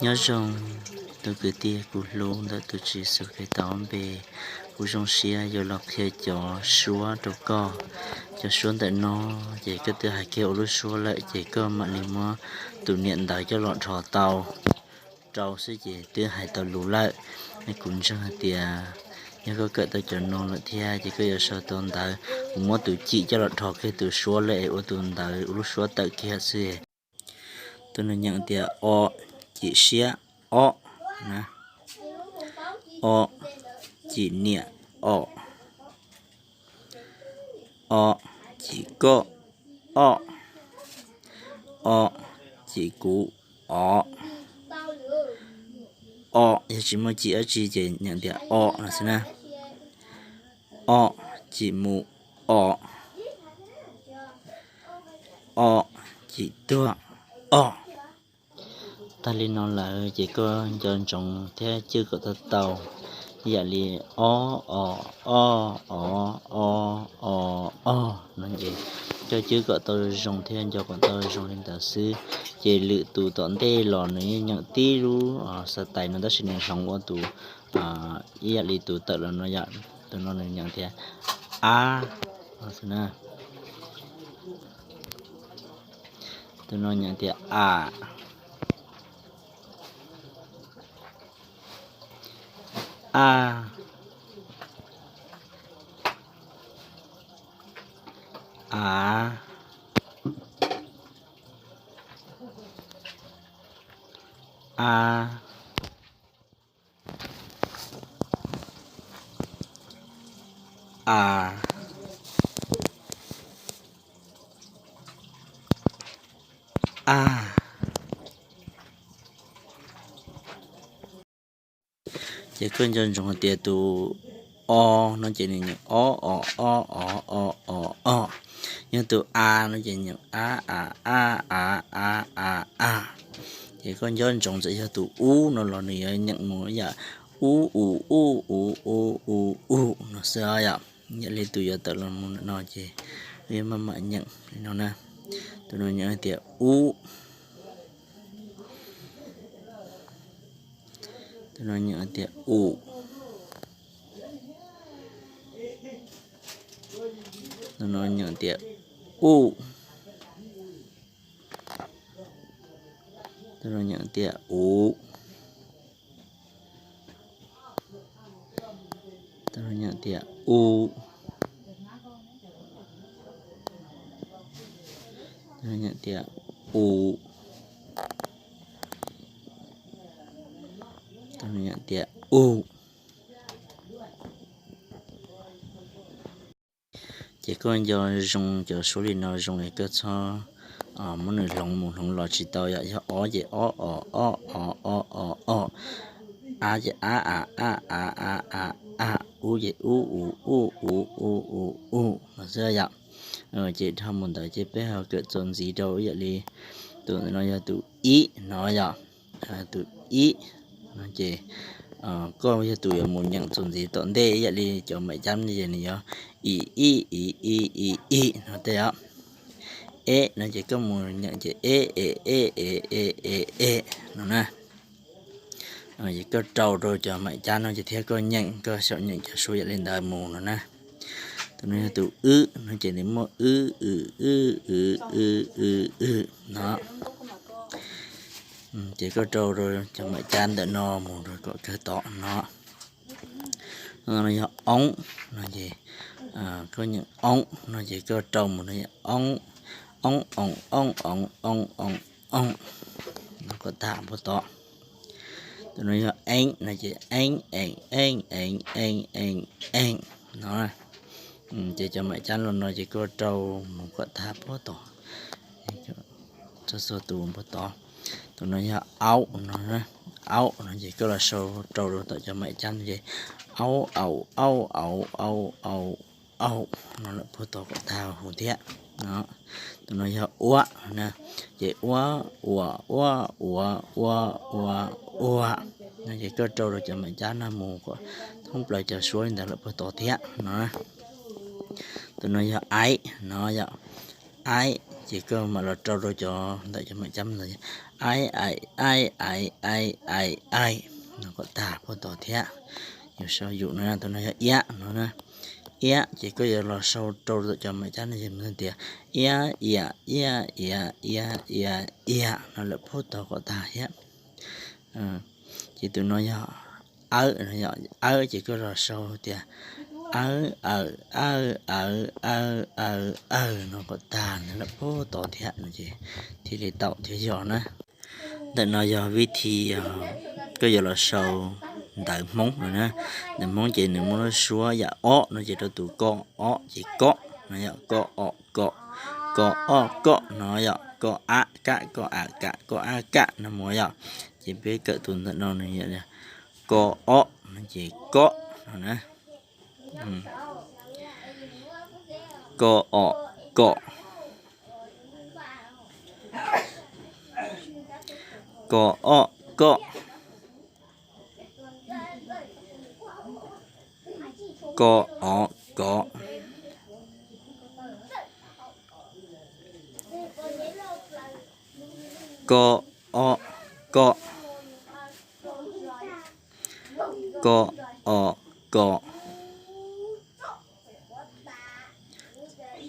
Nyob zoo, tus kwv tij kuv hlub ntawm tus Tswv Yexus Khetos npe, kuv zoo siab yuav los qhia cov suab rau koj. Cov suab ntawm no ces koj twb hais kiag ua lub suab lawm ces koj mam li muab tus niam ntawv coj los dhos tau rau xwb ces twb hais tau lus lawm. Kuv ntseeg hais tias yog koj kawm tau cov no lawm thiab ces koj yuav sau tau ntawv. Kuv muab tus cim coj los dhos kiag tus suab lawm es ua tus ntawv ua lub suab tawm kiag xwb. Tus no nyeem tias o, cim siab, ob, na. O, cim niam, om. O, cim koj, o. O, cim kuv, o. O, yog tsis muaj cim dab tsi ces nyeem tias o no xwb na. O, cim mus, o. O, cim tuag, o. Tag li no lawm ces koj nco ntsoov thiab cwj kom tau tau, yam li o, o, o, o, o, o no ces koj cwj kom tau zoo thiab nco kom tau zoo li ntawd xwb. Ces lwm tus tom ntej los nws yeej nyeem tib lub xav tais no tab sis nws hloov ua tus ib yam li tus tawm los no yom. Tus no nws nyeem tias ab, tus no nyeem tias a, a, a, a, a, a. Ces koj nco ntsoov hais tias tus o no ces nws nyeem o, o, o, o, o, o, o. Yog tus a no ces nyeem a, a, a, a, a, a, a. Ces koj nco ntsoov txawm yog tus u no los nws yuav nyeem mus yam u, u, u, u, u, u, u no xwb yom. Yam li tus yuav tawm los mus no ces yuav maj mam nyeem li no na. Tus no nyeem tias u. Tus no nyeem tias u. Tus no nyeem tias u. Tus no nyeem tias u. Tus no nyeem tias u. Tus no nyeem tias u. Tus no nyeem tias u. Ces koj nco zoo cov suab li no zoo es koj txhob muab nws hloov mus hloov los tsis tau yom. Yog o ces o, o, o, o, o, o, o. A ces a, a, a, a, a, a, a. U ces u, u, u, u, u, u, u no xwb yom. Ces dhau mus ntawd ces peb ho kawm txuas ntxiv rau ib yam li tus no yog tus ib no yom. Tus ib no ces koj yog tus yuav mus nyeem txuas ntxiv tom ntej ib yam li cov maim cab no ces nws yog i, i, i, i, i, i no tej os. E no ces koj mus nyeem ces e, e, e, e, e, e, e no na. Ces koj rau rau cov maim cab no ces thiab koj nyeem, koj xyaum nyeem cov suab yam li ntawd mus no na. Tus no yog tus wb no ces nws muaj wb, w, w, w, w, w, w no. Ces koj rau rau cov maim cab ntawm no mus rau kom kawg tod no. No yog oob no ces koj nyeem oob no ces koj rau mus no yog oob, oob oom, oob oom, oob oom, oob no kom tag puag tod. Tus no yog eeb no ces eeb eem, eej eem, eej eem, eej no. Ces cov maim cab los no ces koj rau mus kom tag puag tod, txog tus puag tod. Tus no yog aub no, aub no ces koj los sau rau rau tom cov maim cab no ces aub, aum, aub, aum, aub, aub, aub no lawm puag tod kom tag huv thiab. Tus no yog uab, ces uab, uas, uab, uas, uab, uas, uas no ces koj rau rau cov maim cab no mus kom thoob plaws cov suab li ntawd lawm puag tod thiab no. Tus no yog aib no yom, aib, Ces koj mam los rau rau cov ntawm cov mem cab ntawd, ai ai ai ai ai ai ai no kom tag puag tod thiab. Yus sau yus no, tus no yog iab no na. Iab ces koj yuav los sau rau ntawm cov mem cab no yog tias iab iam iab iab iab iab no lawm puag tod kom tag thiab. Ces tus no yog awb no, yog awb ces koj los sau tias awb awm awb awb awb awb awb no kom tag ntawd lawm puag tod thiab no ces thiaj li tau thiab yog na. Ntawm no yog vib thi koj yuav los sau ntawv Hmoob no na. Ntawv Hmoob ces nws muaj lub suab yam ob no ces rau tus ko ob ces kob no yom, ko o ko, ko o ko no yom, ko a ka, ko a ka, ko a ka no mus yom. Ces peb kawm tus ntawm no nws yog ko ob no ces kob no na. Ko o ko, ko o ko, ko o ko, ko o ko, ko o ko,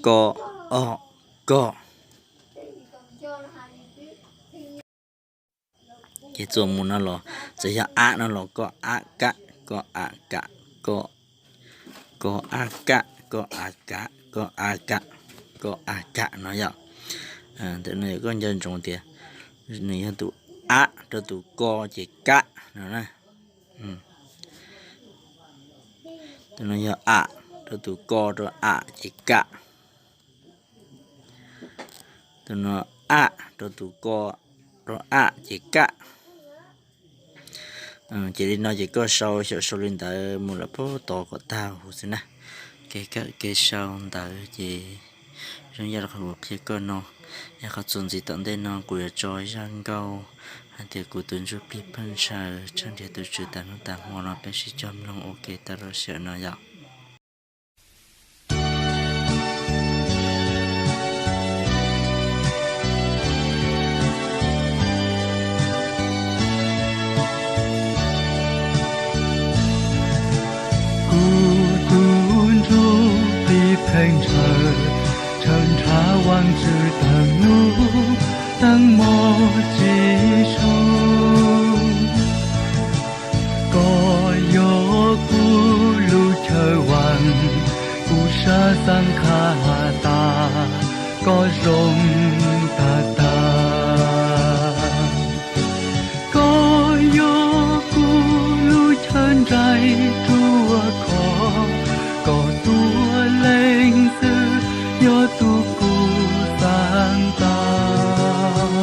ko o ko. Ces txuas mus no los txawm yog a no los ko a ka, ko a ka, ko, ko a ka, ko a ka, ko a ka, ko a ka no yom. Ntawm no yog koj nco ntsoov tias nws yog tus a rau tus ko ces ka no na. Tus no yog a rau tus ko rau a ces ka. Tus no a rau tus ko rau a ces ka. Ces li no ces koj sau xyaum sau li ntawd mus lawm puag tod kom tag huv xwb na. Kev kawm kev sau ntawv ces zoo yam li qhov kuv qhia koj no. Yog qhov txuas ntxiv tom ntej no kuv yuav tso zaj nkauj hais tias kuv tus ntsuj plig pheej ntshaw tshaj nrhiav tus tswv tas hnub tas hmo no peb sib cog mloog ua ke tau rau sij hawm no yom. Kuv tus ntsuj plig pheej ntshaw, ntshaw ntshav Vaajtswv tas hnub tas hmo tsis zoo. Koj yog kuv lub chaw vaam, kuv sab xaab khab has tas, koj zoo tag tag. Koj yog kuv lub chaw nraim ruaj khov, koj tuab leeg xwb yog tug kuv xaav tau.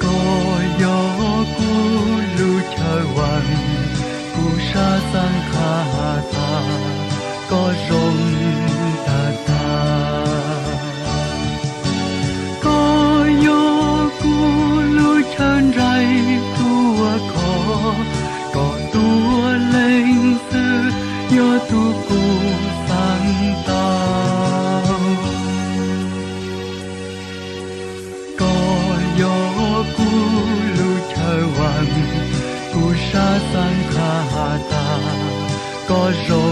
Koj yog kuv lub chaw vaam, kuv sab xaab khab has tas, koj zoo tag tag. Koj yog kuv lub chaw nraim ruaj khov, koj tuab leeg xwb yog tug kuv xaav tau. Koj yog kuv lub chaw vaam, kuv sab xaab khab has tas, koj zoo